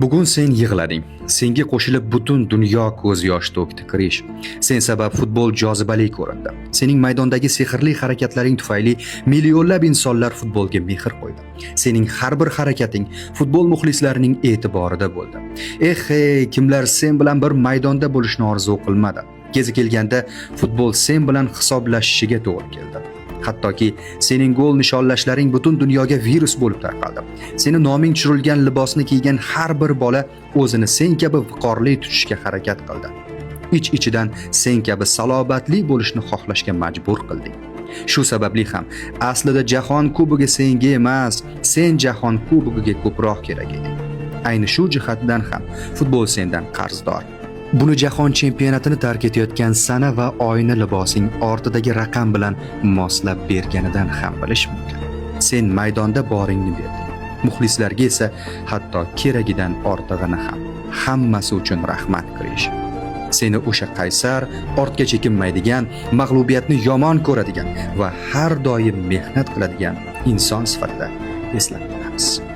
Bugun sen yig'lading. Senga qo'shilib butun dunyo ko'z yosh to'kdi, Krish. Sen sabab futbol jozibali ko'rindi. Sening maydondagi sehrli harakatlaring tufayli millionlab insonlar futbolga mehr qo'ydi. Sening har bir harakating futbol muxlislarining e'tiborida bo'ldi. Eh, hey, kimlar sen bilan bir maydonda bo'lishni orzu qilmadi? Kezi kelganda futbol sen bilan hisoblashishiga to'g'ri keldi. Hattoki sening gol nishonlashlaring butun dunyoga virus bo'lib tarqaldi. Seni noming tushirilgan libosni kiygan har bir bola o'zini sen kabi viqorli tutishga harakat qildi. Ich-ichidan sen kabi salobatli bo'lishni xohlashga majbur qilding. Shu sababli ham aslida Jahon Kubogi senga emas, sen Jahon Kubogiga ko'proq kerak eding. Ayni shu jihatdan ham futbol sendan qarzdor. Buni jahon chempionatini tark etayotgan sana va oyni libosing ortidagi raqam bilan moslab berganidan ham bilish mumkin. Sen maydonda boringni berding. Muxlislarga esa hatto keragidan ortig'ini ham. Hammasi uchun rahmat, Krish. Seni o'sha qaysar, ortga chekinmaydigan, mag'lubiyatni yomon ko'radigan va har doim mehnat qiladigan inson sifatida eslab qolamiz.